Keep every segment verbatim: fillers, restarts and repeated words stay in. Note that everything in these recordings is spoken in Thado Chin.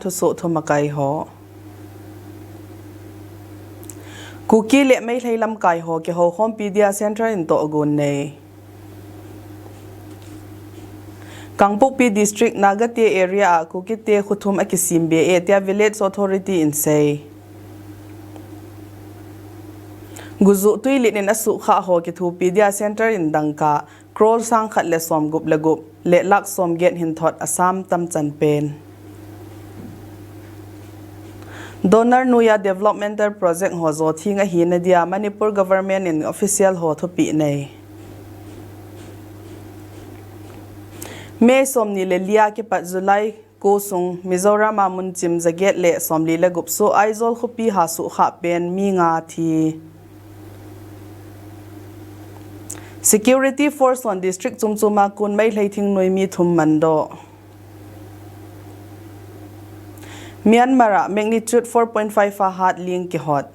Thusoh thum akai ho. Kuki le Meitei lamkai ho kihoukhompi dia Central in tohgon nei. Kangpokpi District Nagate area a Kukite kho thum akisem be e tia Village Authority in sei. Gujuh tuilit in asukha ho kithopi dia Central in dangka crore sangkhat le somgup le gup le lakh somget hin thot asam tamchan pen. Doner noiya developmental project ho jo theng ahina dia Manipur government in official ho thupeh nei. May somni le lia kipat July ko sung Mizoram a mun chim jaget le somli le gup soh Aizawl khopi a sukha pen mi nga thi. Security force hon district chom chom a kon Meitei thingnoi mi thum mandoh. Myanmar a magnitude four point five a hatling kihot.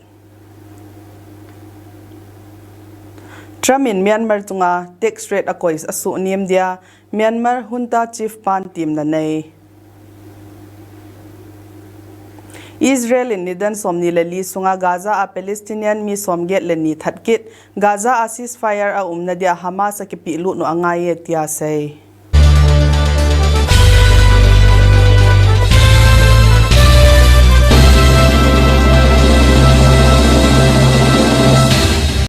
Trump in Myanmar chunga tax rate akoi asuh nem dia Myanmar junta chief pan temna nei. Israel in nidan somni le li sunga Gaza a Palestinian mi somget le ni that kit Gaza a ceasefire a umna dia Hamas akipehlut u angai e tia sei.